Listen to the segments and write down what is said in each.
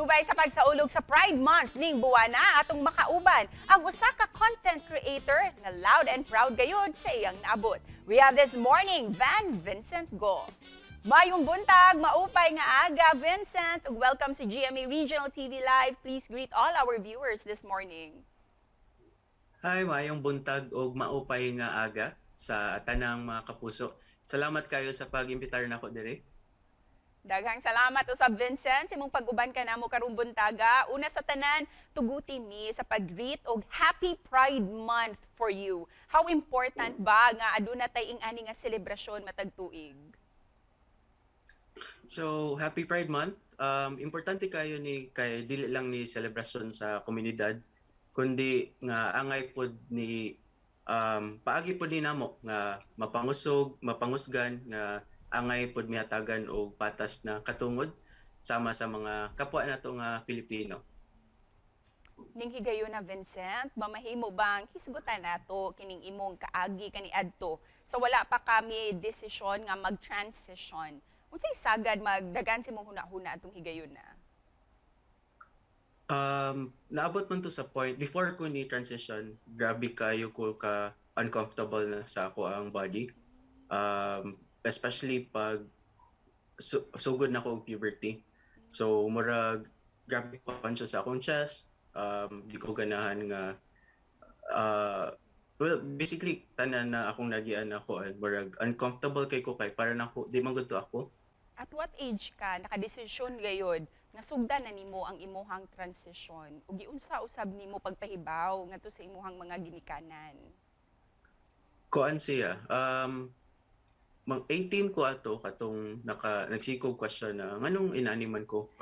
Subay sa pagsaulog sa Pride Month ning buwana, atong makauban ang usa ka content creator nga loud and proud gayud sa iyang naabot. We have this morning Van Vincent Go. Maayong buntag, maupay nga aga, Vincent, ug welcome sa GMA Regional TV Live. Please greet all our viewers this morning. Hi, maayong buntag og maupay nga aga sa tanang mga kapuso. Salamat kayo sa pag-imbitar nako diri. Daghang salamat usab, Vincent, sa imong pag-uban kanamo karong buntaga. Una sa tanan, tuguti mi sa pag-greet og Happy Pride Month for you. How important ba nga aduna tay ing-ani nga selebrasyon matag tuig? So, Happy Pride Month. Importante kayo ni kay dili lang ni selebrasyon sa komunidad kundi nga angay pod ni paagi pod ni namo nga mapangusog, mapangusgan nga angay pod mihatagan og patas na katungod sama sa mga kapwa nato nga Pilipino. Ning higayon na, Vincent, mamahimo bang hisgutan nato kining imong kaagi kaniadto sa wala pa kami desisyon nga mag-transition? Unsay sagad magdagan sa imong huna-huna atong higayon na? Naabot man to sa point before ko ni transition, grabe kayo ko ka uncomfortable na sa ako ang body. Especially pag sugod na ko og puberty. So murag grabe ko conscious sa akong chest. Di ko ganahan nga well, basically tanan na akong nagian ako murag uncomfortable kay ko kay para nako di man gud to ako. At what age ka nakadesisyon gayod nga sugdan na nimo ang imuhang transition? Ug giunsa usab nimo pagpahibaw ngadto sa imuhang mga ginikanan? Kuan siya. Mang 18 ko ato katong nagsikog question na nganong inani man ko,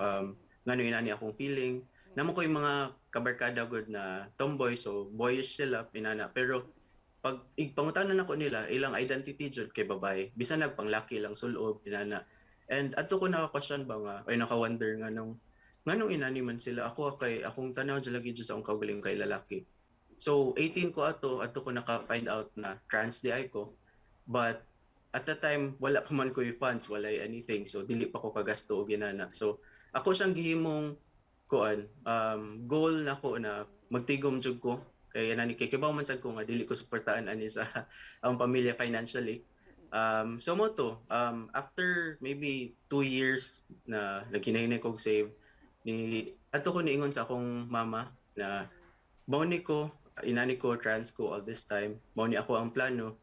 nganong inani akong feeling. Naa man koy mga kabarkada gud na tomboy, so boyish sila inana, pero pag igpangutanan nako nila, ilang identity jud kay babae bisan nagpanglaki lang sulob inana. And adto ko naka-question ba nga ay naka-wonder nganong inani man sila. Ako kay akong tanaw jud lagi jud sa akong kaugalingon kay lalaki. So 18 ko ato, adto ko naka-find out na trans diay ko, but at that time wala pa man ko'y funds, wala anything, so dili pa ko kagasto og inana. So ako siyang gihimong kuan, goal nako na magtigom jud ko kay nani kay kibaw man sad ko nga dili ko suportahan ani sa ang pamilya financially. So mao to, after maybe 2 years na naghinay kog save ni adto ko niingon sa akong mama na mao ni ko, inani ko, trans ko all this time, mao ni ako ang plano.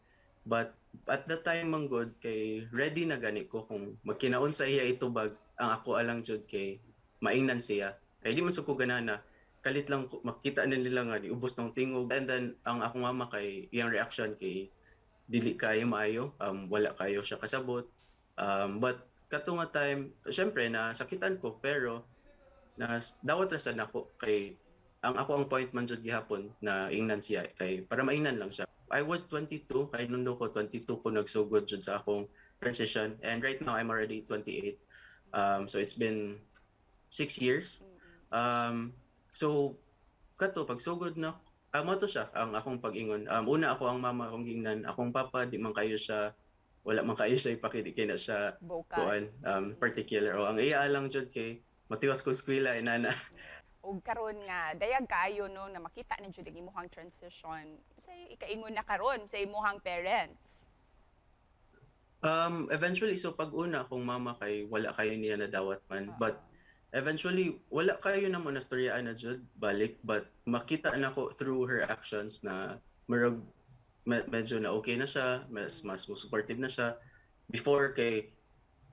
But at that time man gud kay ready na gani ko kung magkinaon sa iya itubag. Ang ako alang jud kay maingnan siya kay di man ko ganahan na kalit lang ko, makita na nila nga ubos ng tingog. And then ang akong mama kay iyang reaction kay dili kayo maayo, wala kayo siya kasabot. But kato nga time, syempre na sakitan ko, pero na dawat ra sad nako kay ang ako ang point man jud gihapon na ingnan siya kay para maingnan lang siya. I was 22 kay nundo ko, 22 ko nagsugod jud sa akong transition, and right now I'm already 28. So it's been 6 years. So kato pagsugod na mao to siya ang akong pag-ingon. Una ako ang mama akong giingnan, akong papa di man kayo siya, wala man kayo siya ipakita kay na siya Vocal. Kuan, particular o ang iya lang jud kay matiwas ko eskwela inana. Ug karon nga dayag kaayo no na makita na jud ang imuhang transition, say ikaingon na karon sa imuhang parents? Eventually, so pag una akong mama kay wala kayo niya nadawat man. But eventually, wala kayo na mo nastoryaan na jud balik. But makita na ko through her actions na murag medyo na okay na siya, mas mo supportive na siya. Before kay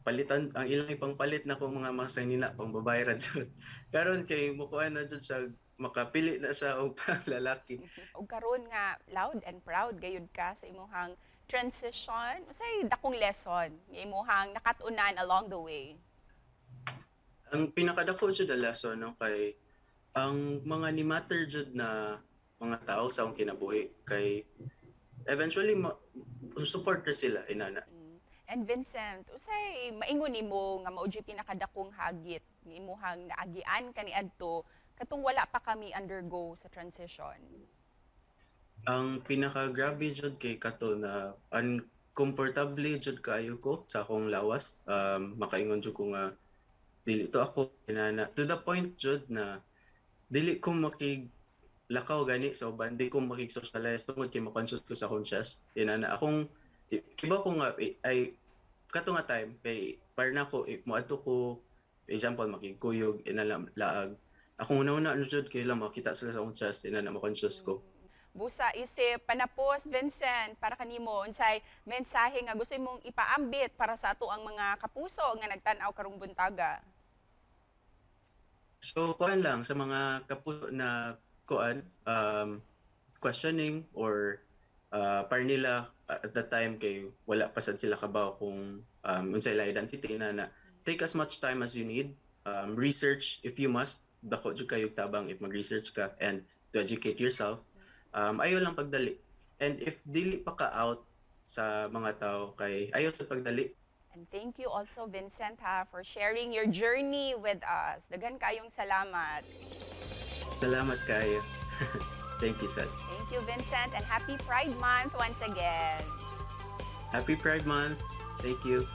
palitan ang ilang ipang palit na ko mga masanina pang babae ra jud. Karon kay mukuan na jud siya, makapili na siya og pang lalaki. Ug karon nga loud and proud gayud ka sa imuhang transition, unsay dakong lesson nga imuhang nakat-unan along the way? Ang pinakadako jud na lesson, no, kay ang mga ni matter jud na mga tao sa akong kinabuhi kay eventually support ra sila inana. And Vincent, usay maingon nimo nga mao jud pinakadakong hagit nga imuhang naagian kaniadto katong wala pa kami undergo sa transition? Ang pinaka grabe jud kay kato na uncomfortable jud kaayo ko sa akong lawas. Makaingon jud ko nga Dili to ako inana, to the point jud na dili ko makig lakaw gani sa uban, di ko makig-socialize tungod kay ma-conscious ko sa akong chest inana. Akong kibaw ko nga ay kato nga time kay para nako moadto ko, example, makigkuyog inana, laag akong una-una ano jud kay lang makita sila sa akong chest inana, ma-conscious ko. Busa isip panapos, Vincent, para kanimo, unsay mensahe nga gusto imong ipaambit para sa ato ang mga kapuso nga nagtan-aw karong buntaga? So kuan lang, sa mga kapuso na kuan, questioning or par nila at the time kay wala pa sad sila kabaw kung unsay ila identity na, take as much time as you need, research if you must. Dako jud kayo tabang if mag-research ka and to educate yourself. Ayaw lang pagdali, and if dili pa ka out sa mga tao kay ayaw sa pagdali. And thank you also, Vincent, ha, for sharing your journey with us. Daghan kayong salamat. Salamat kayo. Thank you sad. Thank you, Vincent, and happy Pride Month once again. Happy Pride Month. Thank you.